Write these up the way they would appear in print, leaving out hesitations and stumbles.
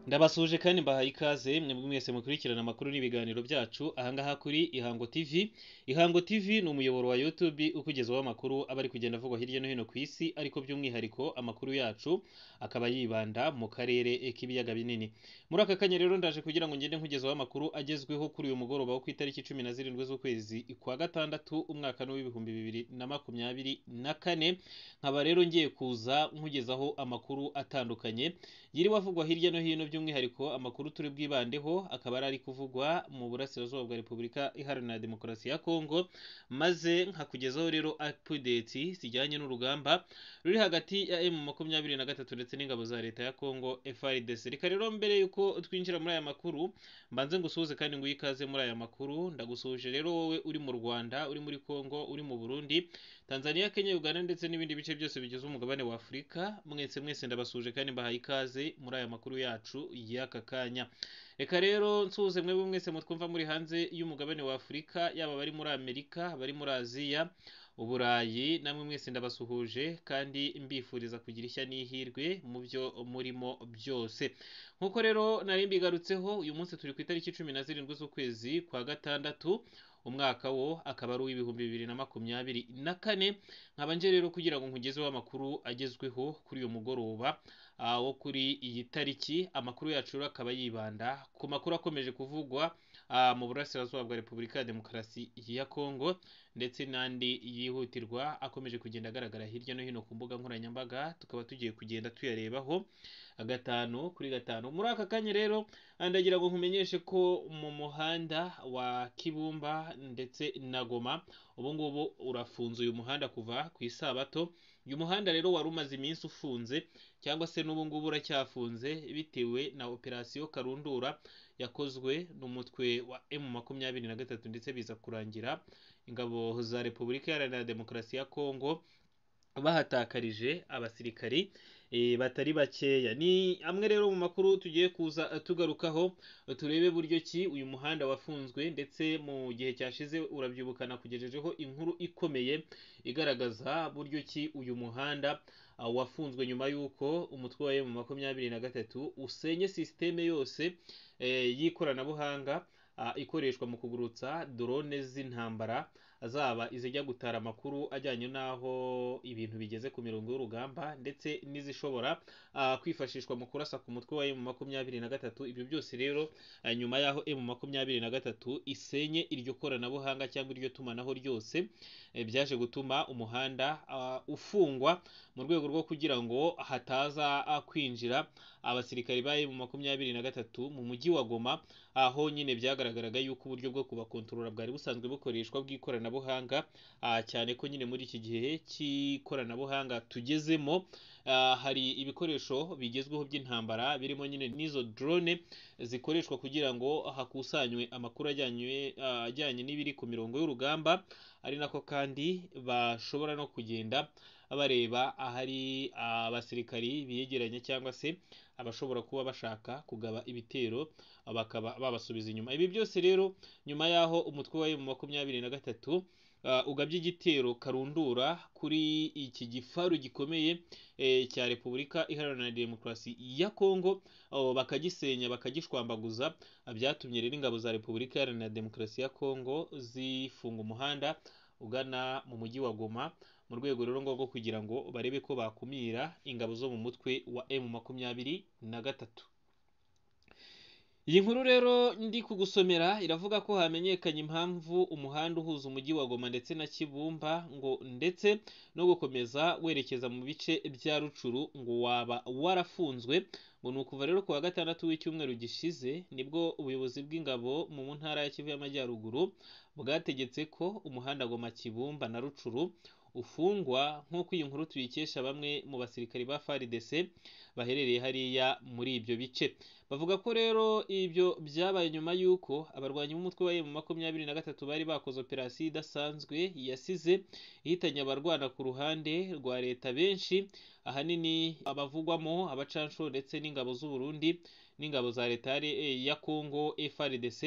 Ndabasuhuje kandi mbahaye ikaze mwebwe mwese mukurikirana amakuru n'ibiganiro byacu ahangaha kuri Ihango TV. Ihango TV ni umuyoboro wa YouTube ukugezaho amakuru aba ari kugenda avugwa hirya no hino ku isi, ariko by'umwihariko amakuru yacu akaba yibanda mu karere k'ibiyaga binini. Muri aka kanya rero ndaje kugira ngo ngende nkugezaho amakuru agezweho kuri uyu mugoroba wo ku itariki 17 z'ukwezi kwa gatandatu umwaka w'2024, nkaba rero ngiye kuza nkugezaho amakuru atandukanye yiriwe avugwa hirya no hino, by'umwihariko amakuru turi bwibandeho akaba ari kuvugwa mu burasirazuba bwa Repubulika Iharanira Demokarasi ya Kongo, maze nkakugezaho rero updates zijyanye n'urugamba ruri hagati ya M23 ndetse n'ingabo za leta ya Kongo FARDC. Reka rero mbere yuko twinjira muri aya makuru mbanze ngusuhuze kandi nguhe ikaze muri aya makuru. Ndagusuhuje rero wowe uri mu Rwanda, uri muri Kongo, uri mu Burundi, Tanzania, Kenya, Uganda ndetse n'ibindi bice byose bigize umugabane wa Afurika. Mwese mwese ndabasuhuje kandi mbahaye ikaze muri aya makuru yacu y'aka kanya. Reka rero nsuhuze mwebwe mwese mutwumva muri hanze y'umugabane wa Afurika, yaba abari muri Amerika, abari muri Aziya, Uburayi, namwe mwese ndabasuhuje kandi mbifuriza kugira ishya n'ihirwe mu byo murimo byose. Nk'uko rero nari mbigarutseho, uyu munsi turi ku itariki 17 z'ukwezi kwa gatandatu, umwaka wo akaba ari uw'ibihumbi 2024. Nkaba nje rero kugira ngo nkugezeho amakuru agezweho kuri uyu mugoroba wo kuri iyi tariki. Amakuru yacu rero akaba yibanda ku makuru akomeje kuvugwa mu burasirazuba bwa Repubulika ya Demokarasi ya Kongo ndetse n'andi yihutirwa akomeje kugenda agaragara hirya no hino ku mbuga nkoranyambaga, tukaba tugiye kugenda tuyarebaho gatanu kuri gatanu. Muri aka kanya rero ndagira ngo nkumenyeshe ko mu muhanda wa Kibumba ndetse na Goma ubu ngubu urafunze uyu muhanda kuva ku isabato. Uyu muhanda rero wari umaze iminsi ufunze cyangwa se n'ubu ngubu uracyafunze bitewe na operasiyo Karundura yakozwe n'umutwe wa M23, ndetse biza kurangira ingabo za Repubulika Iharanira Demokarasi ya Kongo bahatakarije abasirikari batari bakeya. Ni amwe rero mu makuru tugiye kuza tugarukaho, turebe buryo ki uyu muhanda wafunzwe, ndetse mu gihe cyashize urabyibukana kugejejeho inkuru ikomeye igaragaza buryo ki uyu muhanda wafunzwe nyuma y'uko umutwe wa M23 usenye sisiteme yose y'ikoranabuhanga ikoreshwa mu kugurutsa drone z'intambara, zaba izijya gutara amakuru ajyanye n'aho ibintu bigeze ku mirongo y'urugamba, ndetse n'izishobora kwifashishwa mu kurasa ku mutwe wa M23. Ibyo byose rero nyuma y'aho M23 isenye iryo koranabuhanga cyangwa iryo tumanaho ryose, byaje gutuma umuhanda ufungwa mu rwego rwo kugira ngo hataza kwinjira abasirikari ba M23 mu mujyi wa Goma, aho nyine byagaragaraga yuko uburyo bwo kubakontorora bwari busanzwe bukoreshwa bw'ikoranabuhanga, cyane ko nyine muri iki gihe cy'ikoranabuhanga tugezemo hari ibikoresho bigezweho by'intambara birimo nyine n'izo drone zikoreshwa kugira ngo hakusanywe amakuru ajyanye n'ibiri ku mirongo y'urugamba, ari nako kandi bashobora no kugenda bareba ahari abasirikari biyegeranya cyangwa se abashobora kuba bashaka kugaba ibitero bakaba babasubiza inyuma. Ibi byose rero nyuma y'aho umutwe wa M23 ugabye igitero karundura kuri iki gifaru gikomeye cya Repubulika Iharanira Demokarasi ya Kongo, bakagisenya bakagishwambaguza, byatumye rero ingabo za Repubulika Iharanira Demokarasi ya Kongo zifunga umuhanda ugana mu mujyi wa Goma, mu rwego rero rwo kugira ngo barebe ko bakumira ingabo zo mu mutwe wa M23. Iyi nkuru rero ndi kugusomera iravuga ko hamenyekanye impamvu umuhanda uhuza umujyi wa Goma ndetse na Kibumba ngo ndetse no gukomeza werekeza mu bice bya Rucuru ngo waba warafunzwe. Ngo ni ukuva rero ku wa gatandatu w'icyumweru gishize nibwo ubuyobozi bw'ingabo mu ntara ya Kivu y'Amajyaruguru bwategetse ko umuhanda Goma Kibumba na Rucuru ufungwa, nk'uko iyi nkuru tuyikesha bamwe mu basirikari ba FARDC baherereye hariya muri ibyo bice. Bavuga ko rero ibyo byabaye nyuma y'uko abarwanyi b'umutwe wa M23 bari bakoze operasiyo idasanzwe yasize ihitanye abarwana ku ruhande rwa leta benshi, ahanini abavugwamo abacancuro ndetse n'ingabo z'u Burundi n'ingabo za leta ya Kongo FARDC.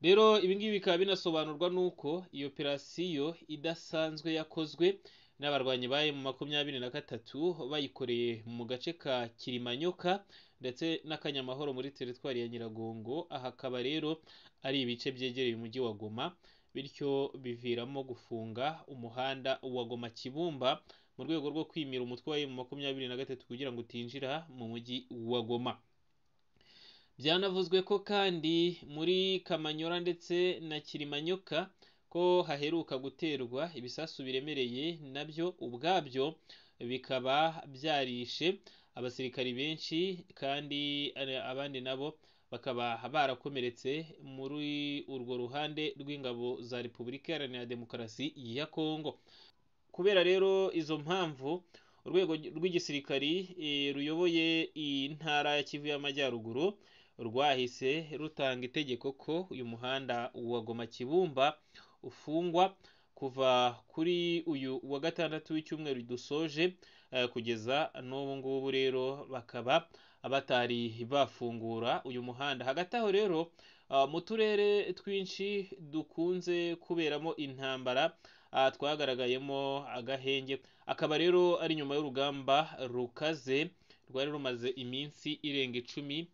Rero ibi ngibi bikaba binasobanurwa n'uko iyo operasiyo idasanzwe yakozwe n'abarwanyi ba M23 bayikoreye mu gace ka Kilimanyoka ndetse n'Akanyamahoro muri teritwari ya Nyiragongo. Aha akaba rero ari ibice byegereye umujyi wa Goma, bityo biviramo gufunga umuhanda wa Goma Kibumba mu rwego rwo kwimira umutwe wa M23 kugira ngo utinjira mu mujyi wa Goma. Byanavuzwe ko kandi muri Kamanyora ndetse na Kilimanyoka ko haheruka guterwa ibisasu biremereye, nabyo ubwabyo bikaba byarishe abasirikari benshi, kandi abandi nabo bakaba barakomeretse muri urwo ruhande rw'ingabo za Repubulika Iharanira Demokarasi ya Kongo. Kubera rero izo mpamvu, urwego rw'igisirikari ruyoboye intara ya Kivu y'Amajyaruguru rwahise rutanga itegeko ko uyu muhanda wa Goma Kibumba ufungwa kuva kuri uyu wa gatandatu w'icyumweru dusoje, kugeza n'ubu ngubu rero bakaba batari bafungura uyu muhanda. Hagati aho rero, mu turere twinshi dukunze kuberamo intambara twagaragayemo agahenge, akaba rero ari nyuma y'urugamba rukaze rwari rumaze iminsi irenga 10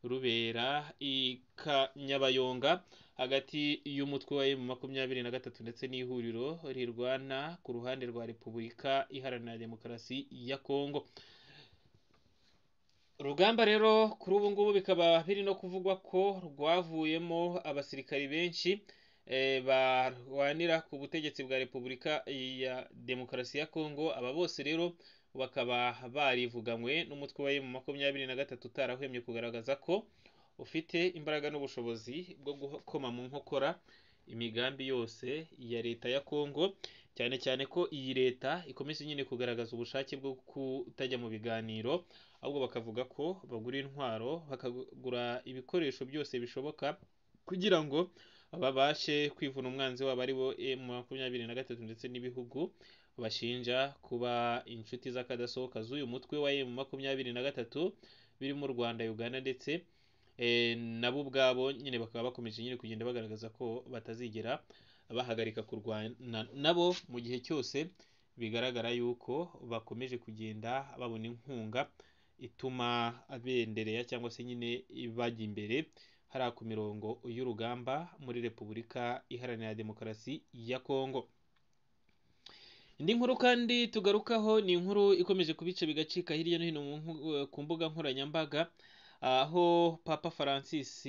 rubera i Kanyabayonga hagati y'umutwe wa M23 ndetse n'ihuriro rirwana ku ruhande rwa Repubulika Iharanira Demokarasi ya Kongo. Urugamba rero kuri ubu ngubu bikaba biri no kuvugwa ko rwavuyemo abasirikari benshi barwanira ku butegetsi bwa Repubulika ya Demokarasi ya Kongo. Aba bose rero bakaba barivuganywe n'umutwe wa M23 utarahwemye kugaragaza ko ufite imbaraga n'ubushobozi bwo gukoma mu nkokora imigambi yose ya leta ya Kongo, cyane cyane ko iyi leta ikomeje nyine kugaragaza ubushake bwo kutajya mu biganiro, ahubwo bakavuga ko bagura intwaro, bakagura ibikoresho byose bishoboka kugira ngo babashe kwivuna umwanzi wabo ari bo M23 ndetse n'ibihugu bashinja kuba inshuti z'akadasohoka z'uyu mutwe wa M23 birimo u Rwanda, Uganda ndetse nabo ubwabo nyine bakaba bakomeje nyine kugenda bagaragaza ko batazigera bahagarika kurwana nabo mu gihe cyose bigaragara yuko bakomeje kugenda babona inkunga ituma bendereya cyangwa se nyine bajya imbere hariya ku mirongo y'urugamba muri Repubulika Iharanira Demokarasi ya Kongo. Indi nkuru kandi tugarukaho ni inkuru ikomeje kubica bigacika hirya no hino ku mbuga nkoranyambaga, aho Papa Francis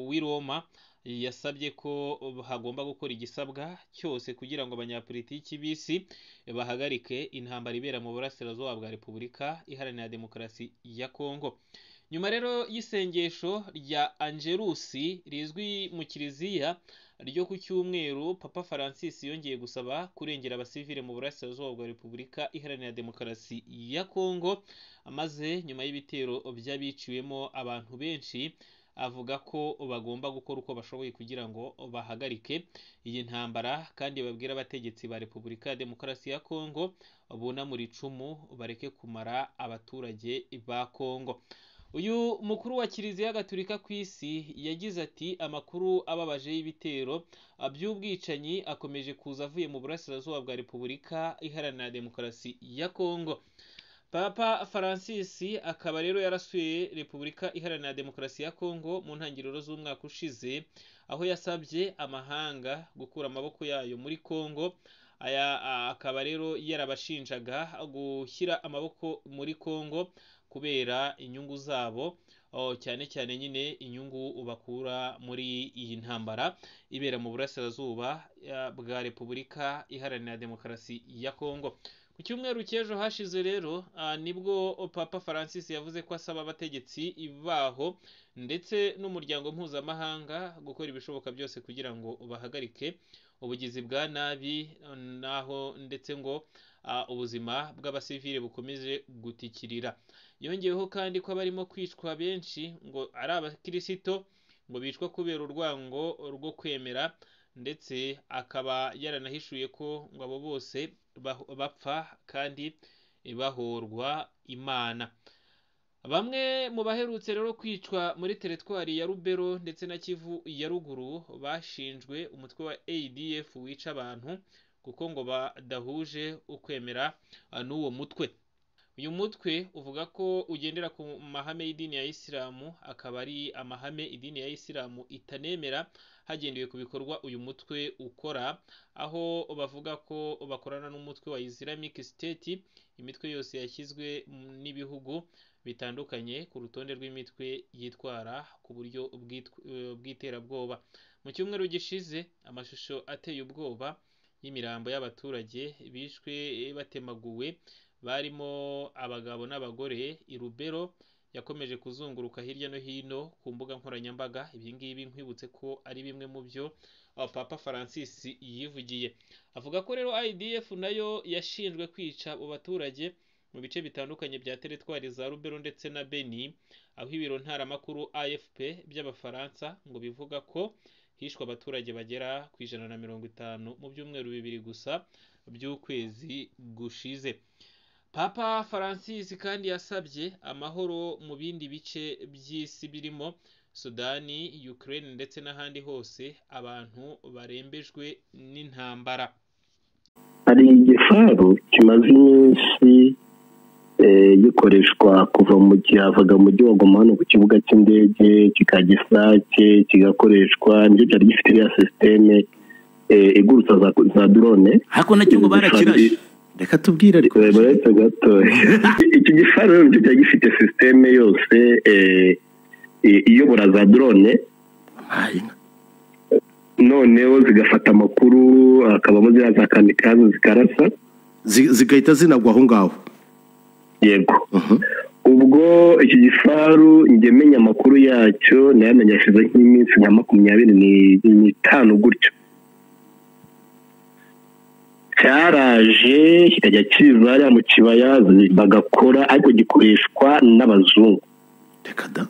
w'i Roma yasabye ko hagomba gukora igisabwa cyose kugira ngo abanyapolitiki b'isi bahagarike intambara ibera mu burasirazuba bwa Repubulika Iharanira Demokarasi ya Kongo. Nyuma rero y'isengesho rya Angelusi rizwi mu kiliziya ryo ku cyumweru, Papa Francis yongeye gusaba kurengera abasivile mu burasirazuba bwa Repubulika Iharanira Demokarasi ya Kongo, maze nyuma y'ibitero by'abiciwemo abantu benshi avuga ko bagomba gukora uko bashoboye kugira ngo bahagarike iyi ntambara, kandi babwire abategetsi ba Repubulika ya Demokarasi ya Kongo bunamura icumu bareke kumara abaturage ba Kongo. Uyu mukuru wa Kiliziya Gatolika ku isi yagize ati: amakuru ababaje y'ibitero by'ubwicanyi akomeje kuza avuye mu burasirazuba bwa Repubulika Iharanira Demokarasi ya Kongo. Papa Francis akaba rero yarasuye Repubulika Iharanira Demokarasi ya Kongo mu ntangiriro z'umwaka ushize, aho yasabye amahanga gukura amaboko yayo muri Kongo. Aya akaba rero yarabashinjaga gushyira amaboko muri Kongo kubera inyungu zabo, cyane cyane nyine inyungu bakura muri iyi ntambara ibera mu burasirazuba bwa Repubulika Iharanira Demokarasi ya Kongo. Ku cyumweru cy'ejo hashize rero nibwo Papa Francis yavuze ko asaba abategetsi baho ndetse n'umuryango mpuzamahanga gukora ibishoboka byose kugira ngo bahagarike ubugizi bwa nabi, naho ndetse ngo ubuzima bw'abasivile bukomeje gutikirira. Yongeyeho kandi ko abarimo kwicwa benshi ngo ari abakirisito, ngo bicwa kubera urwango rwo kwemera, ndetse akaba yaranahishuye ko ngo abo bose bapfa kandi bahorwa Imana. Bamwe mu baherutse rero kwicwa muri teritwari ya Rubero ndetse na Kivu ya ruguru bashinjwe umutwe wa ADF wica abantu kuko ngo badahuje ukwemera n'uwo mutwe. Uyu mutwe uvuga ko ugendera ku mahame y'idini ya Isilamu, akaba ari amahame idini ya Isilamu itanemera hagendewe ku bikorwa uyu mutwe ukora, aho bavuga ko bakorana n'umutwe wa Islamic State, imitwe yose yashyizwe n'ibihugu bitandukanye ku rutonde rw'imitwe yitwara ku buryo bw'iterabwoba. Mu cyumweru gishize, amashusho ateye ubwoba y'imirambo y'abaturage bishwe batemaguwe, barimo abagabo n'abagore i Lubero, yakomeje kuzunguruka hirya no hino ku mbuga nkoranyambaga. Ibi ngibi nkwibutse ko ari bimwe mu byo Papa Francis yivugiye, avuga ko rero IDF nayo yashinjwe kwica abo baturage mu bice bitandukanye bya teritwari za Lubero ndetse na Beni, aho ibiro ntaramakuru AFP by'Abafaransa ngo bivuga ko hishwe abaturage bagera ku 150 mu byumweru 2 gusa by'ukwezi gushize. Papa Francis kandi yasabye amahoro mu bindi bice by'isi birimo Sudani, Ukraine ndetse n'ahandi hose abantu barembejwe n'intambara. Hari igifaru kimaze iminsi gikoreshwa kuva mu cyavaga mu mujyi wa Goma hano ku kibuga cy'indege, kikajya Isake, kigakoreshwa nicyo cyari gifite iriya sisiteme igurutsa za drone. Ariko nacyo ngo barakirashe. Reka tubwire ariko. Baretse gato. Iki gifaru rero nicyo cyari gifite sisiteme yose iyobora za drone, noneho zigafata amakuru, hakabamo ziriya za kamikaze zikarasa, zigahita zinagwa aho ngaho. Yego. Ubwo iki gifaru njye menya amakuru yacyo nayamenye hashize nk'iminsi nka 25 gutyo. Cyaraje kikajya kiza hariya mu kibaya bagakora, ariko gikoreshwa n'abazungu. Reka da.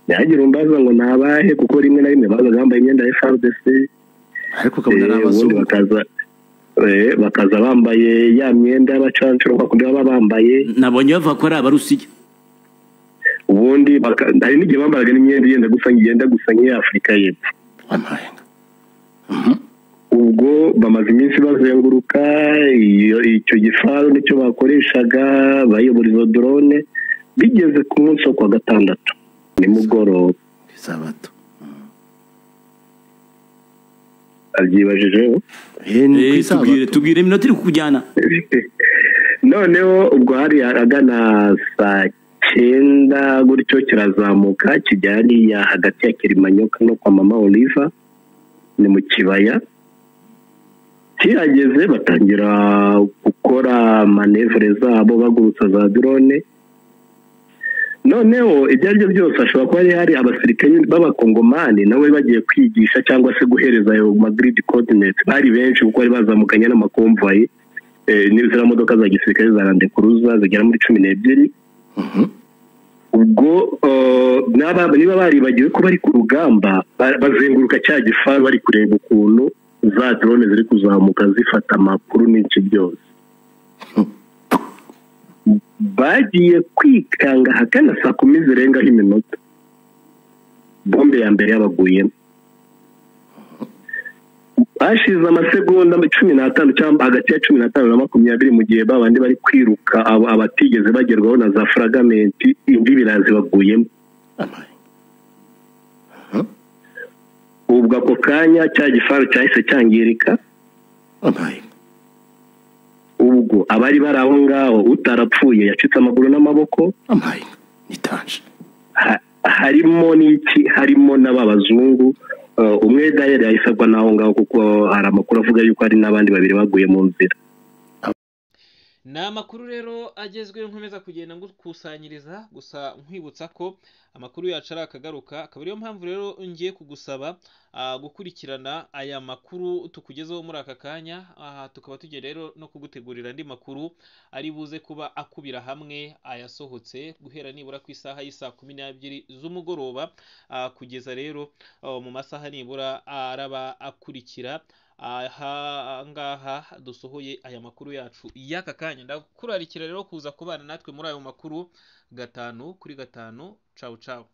Ntihagira umbaza ngo ni abahe, kuko rimwe na rimwe bazaga bambaye imyenda ya FARDC, ariko ukabona ari abazungu. Bakaza bambaye ya myenda y'abacancuro kwa kundi baba bambaye. Nabonye bavuga ko ari Abarusiya. Ubundi hari n'igihe bambaraga n'imyenda yenda gusa nk'iya Afurika y'Epfo. Ubwo bamaze iminsi bazenguruka icyo gifaru nicyo bakoreshaga bayobora izo drone, bigeze ku munsi wo kuwa gatandatu nimugoroba. Isabato. Abyibajijeho. Tubwire iminota iri kukujyana. Noneho ubwo hari agana saa 9 gutyo kirazamuka kijya hariya hagati ya Kilimanyoka no kwa Mama Oliva, ni mu kibaya. Kirageze batangira gukora manevre zabo bagurutsa za drone. Noneho ibyo aribyo byose ashobora kuba hari abasirikare b'abakongomani nabo bagiye kwigisha cyangwa se guhereza ayo grid coordinates. Bari benshi kuko bari bazamukanye n'amakomvayi n'izira modoka za gisirikare za Land Cruiser zigera muri 12. Ubwo niba baribagiwe ko bari ku rugamba, bazenguruka cya gifaru bari kureba ukuntu za drone ziri kuzamuka zifata amakuru n'iki byose. Bagiye kwikanga ahagana saa 10 zirengaho iminota, bombe ya mbere yabaguyemo. Hashize amasegonda 15 cyangwa hagati ya 15 na 20, mu gihe babandi bari kwiruka abatigeze bagerwaho na za fragamenti, indi birazi baguyemo. Ubwo ako kanya cya gifaru cyahise cyangirika. Ubwo abari bari aho ngaho utarapfuye yacitse amaguru n'amaboko. Harimo n'iki, harimo n'ababazungu. Umwe dayari yahise agwa n'aho ngaho, kuko hari amakuru avuga yuko hari n'abandi babiri baguye mu nzira. Ni amakuru rero agezweho nkomeza kugenda ngukusanyiriza, gusa nkwibutsa ko amakuru yacu ari akagaruka, akaba ariyo mpamvu rero ngiye kugusaba gukurikirana aya makuru tukugezeho muri aka kanya. Aha tukaba tugiye rero no kugutegurira andi makuru ari buze kuba akubira hamwe ayasohotse guhera nibura ku isaha y'isaa 12 z'umugoroba kugeza rero mu masaha nibura araba akurikira aha ngaha dusohoye aya makuru yacu y'aka kanya. Ndakurarikira rero kuza kubana natwe muri ayo makuru 5 kuri 5. Ciao ciao.